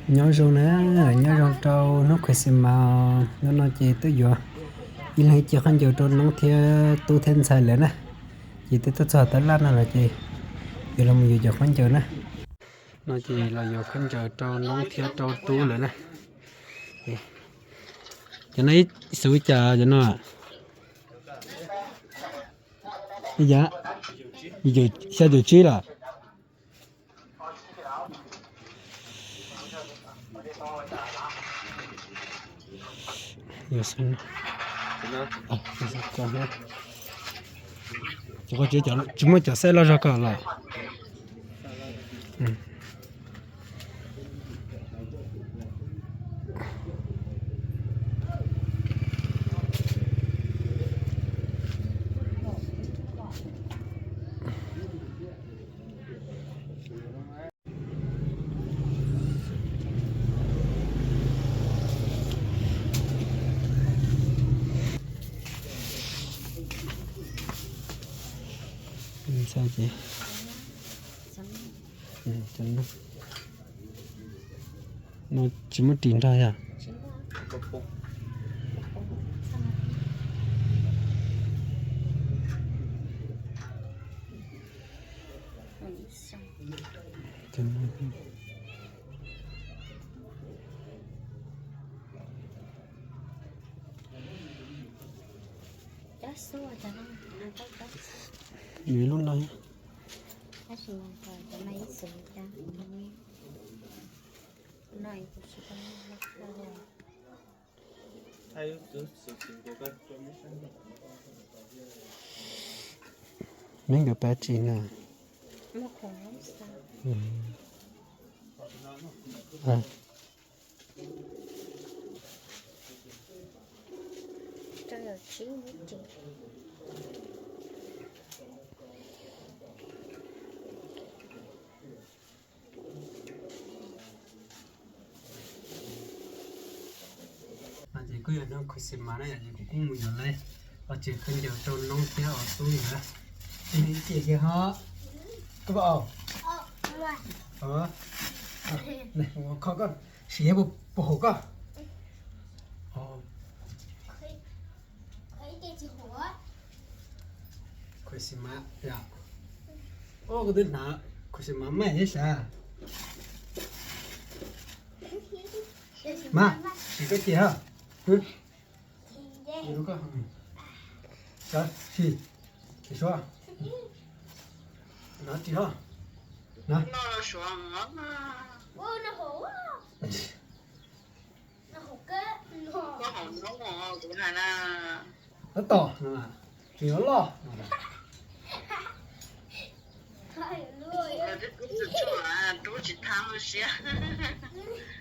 Nyob zoo na, nyob zoo rau hnub Christmas os. Hnub no ces twb yuav ib leeg ib ce khaub ncaws rau noob thiab tub thiab ntxhais lawm na. Ces twb tuaj txog tab laj no lawm ces yuav los mus yuav cov khaub ncaws na. No ces los yuav khaub ncaws rau noob thiab rau tub lawm na. Cov no ib xus ib cas cov no? Ib yam, xya caum tsib lawm. Tsis muaj cov xaij loj zog ko los. No tsis muaj ris nrog yog? Nws lub no. Meb nkawd pab tsis na. No ces kuj yog hnub Christmas na yom, ces kuv kuj mus yuav lawv os, tseem khaub ncaws rau noob thiab os tub nkawd. Ces kiag ho, koj, koj siv puas haum koj? Christmas yom. Koj twb hnav Christmas maij thiab sav. Mas siv koj ces ha. Siv, siv suav. Hnav ris ho. Tab tom, tsis loj.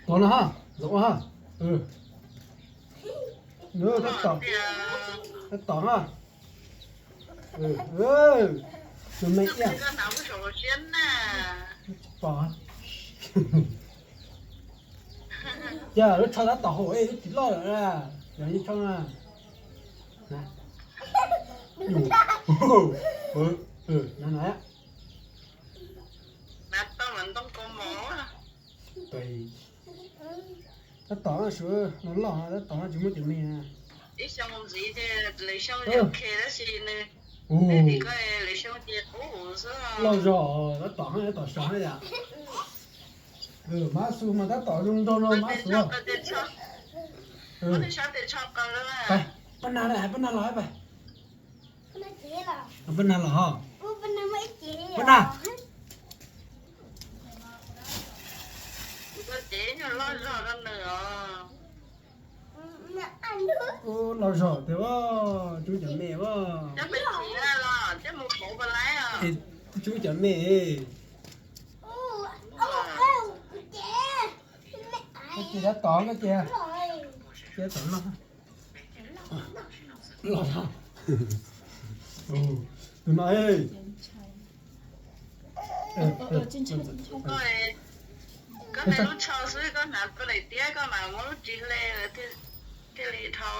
Tod no ha, zoo ha. Tab tom, tab tom ha. Tus me iab. Tsis pom. Cas lub tsho tab tom haum es lub tsis loj lawm na. Yog ib tsho na. Tab tom sub no loj, tab tom tsis muaj cov me. Loj zog, tab tom, tab tom sov yam. Mab xu mas tab tom zoo nraug no mab xu. Pab nag, pab nag los pab. Pab nag los ho. Pab nag. Loj zog tiag, tsis muaj cov me. Tsis muaj cov me. Koj ces tab tom, koj ces tab tom no. Los, tus no. Koj hnav lub tsho xwb, koj hnav rau daim tiab, koj mam muab lub ris hle thiaj li dhau.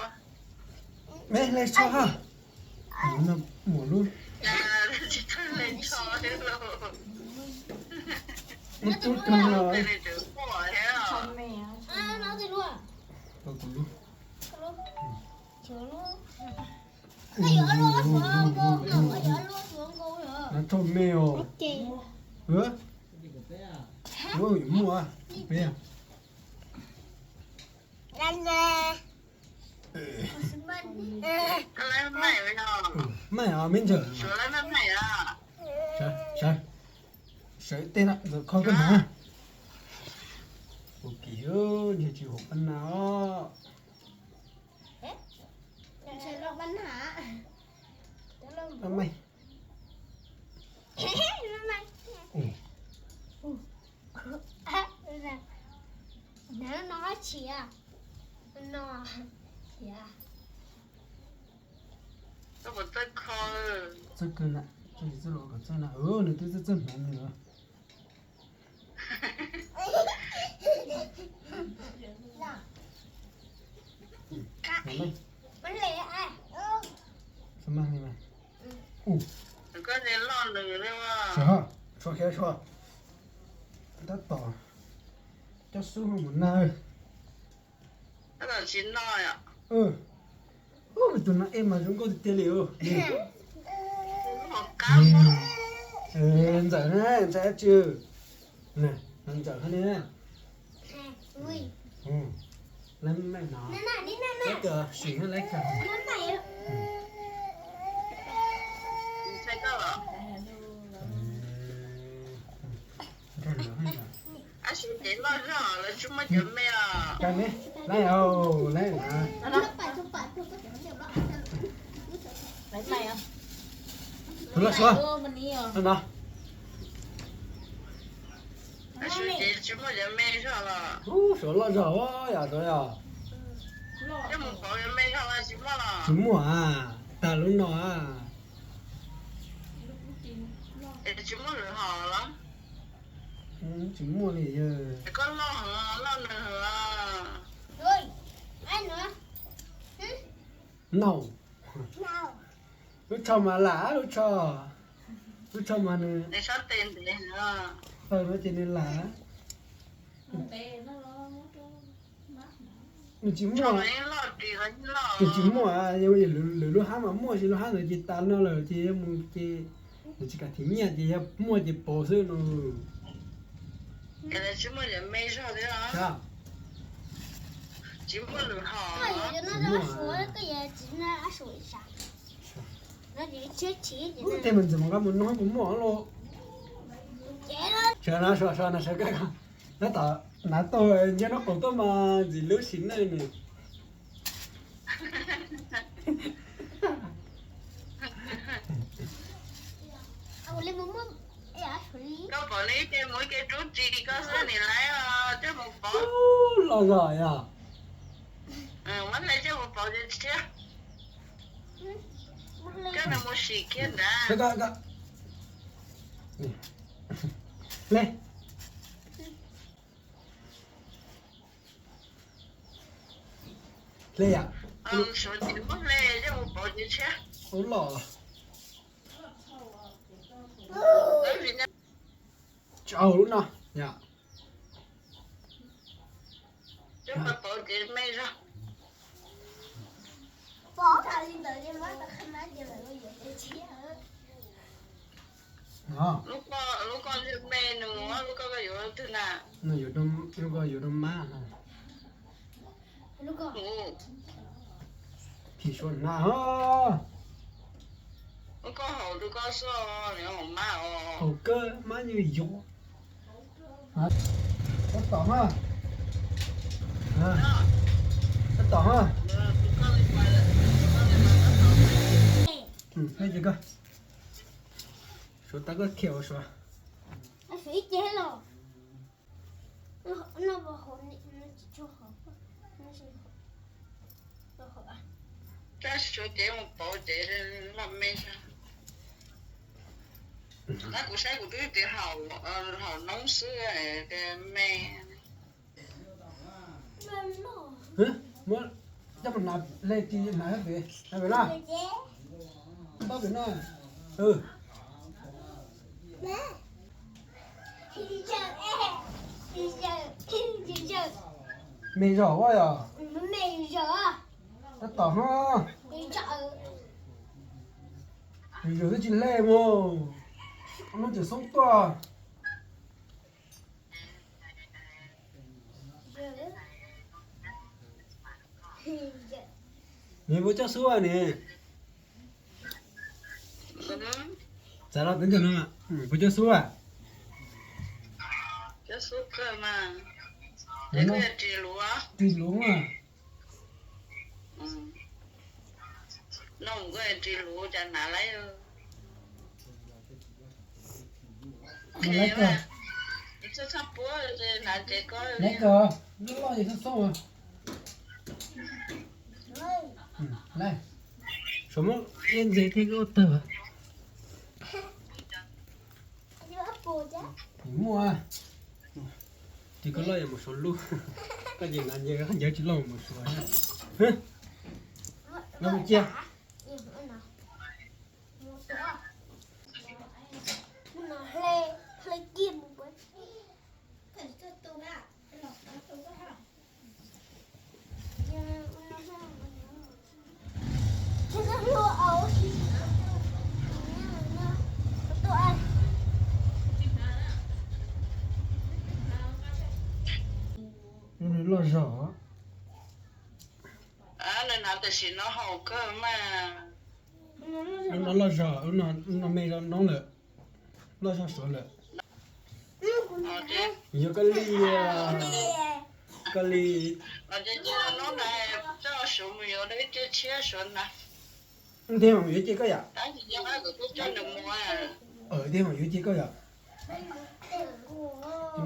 Me hle tsho ha. Muaj lub, muaj tub cog no. Nab thoj me os. Yuav muaj peb. Maj os me ntxawm. Sawv tej no ntxawm kho koj hnav. Ua kiag ntshe tsis haum pab nas os. Pab Maj. Txawj kawg na, txawj txawj los kom txawj na, nws twb txawj txawj hnav nws. Tab tom coj xub mus na. Tus no es mas zoo nkauj tiag tiag li. Ntxawm na, ntxawm dab tsi? Ntxawm hov ne. Lab maim no. Lab kawg, sim lab kawg. Ntxawm loj zog lawv tsis muaj cov me os. Lab, lab, lab. Tus loj suav no. Ub, suav loj zog yom, suav yom. Tsis muaj a, tag lub no a. Tsis muaj li yog. No. Lub tsho mas lam, lub tsho, lub tsho mas nws, taw no ces nws lam. Nws tsis muaj, nws tsis muaj, lwm lub hab mas muaj, ces lub hab ntawd ces tas no lawm ces yog mus ces nws tsis kam thim nyiaj ces yog muaj ces pauv xwb no. Tsis muaj lwm hom. Tej me ntxim mus nqa mus noj puas muaj los. Sawv na, sawv, sawv na, sawv kawg. Tab tom hnav tau nyob noj qaum tuaj mas ntxim lub sim neej nws. Koj pom nws ib ce mus ib ce rub ris koj xwb nim laiv coj mus pauv. Loj zog yog. Muab hle coj mus pauv thiab. Coj nws mus sim kiag nrad. Hle. Hle yam. Suav ces muab hle coj mus pauv ces tshiab. Ub loj. Tsis au lub no yom. Coj mus pauv ces me zog. Lub koj ntshe me nws, lub koj koj yuav twg na? Lub koj yuav rau mab. Phim suav hnav ho. Lub koj haus tus koj xwb, nws haus mab os. Haus kawg, mab yeej yuav. Tab tom ha. Tab tom ha. Suav tab koj khiav ua suav. Tab sis suav ces mus pauv ces loj me. Tab kuv saib kuv twb tias haus noob xwb, tias me. Muab coj mus hnav hle ti hnav pem, hnav pem na. Ntaub pem no. Me zog ua yog. Tab tom ho. Yus twb tsis hle mog, hnub tseem xoob tuaj. Nws puas coj xub a nws? Txav los twb ntawm no, puas coj xub a? Ris luv a. Laiv kawg, laiv kawg, loj loj ces xoob xoob. Laiv, suav muab iab ntxiag thiab koj ua tawg. Muaj, ces koj loj yog mus suav lub, koj ces hnav ntses koj ncaws tsis loj mus suav. Lov mus cia. Loj zog. Tam sim no haus kawg mas. Lub no loj zog, lub no me zog noob lawm, loj zog suav lawm. Yog koj li, koj li, nteg mas yuav cia koj yom. Nteg mas yuav cia koj yom.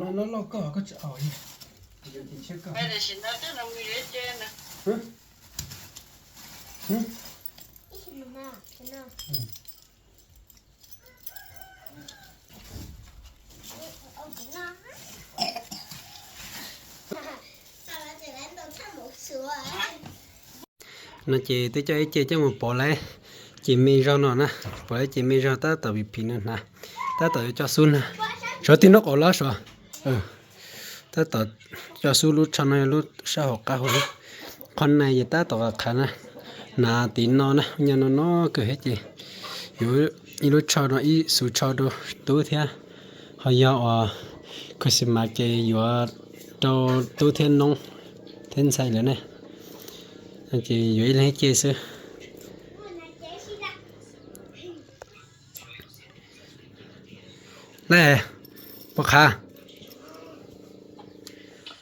No loj loj koj, koj tsis haus li. No ces twb coj ib ce coj mus pov lawm, ces me zog no na, pov lawm ces me zog tab tom phim phim no na, tab tom yuav coj xub na. Suav tig nraub qaum los suav. Tab tom coj xub lub tsho no lub sab hauv qab hauv. Qhov no ces tab tom qhov na, hnav tim no na, nyob no no kawg thiab ces yuav ib lub tsho no ib xuv tsho rau tub thiab, ho yog uas Christmas ces yuav rau tub thiab noob thiab ntxhais lawm ne. Ces yuav ib leeg ib ce xwb. Lawm, Pov Qhav,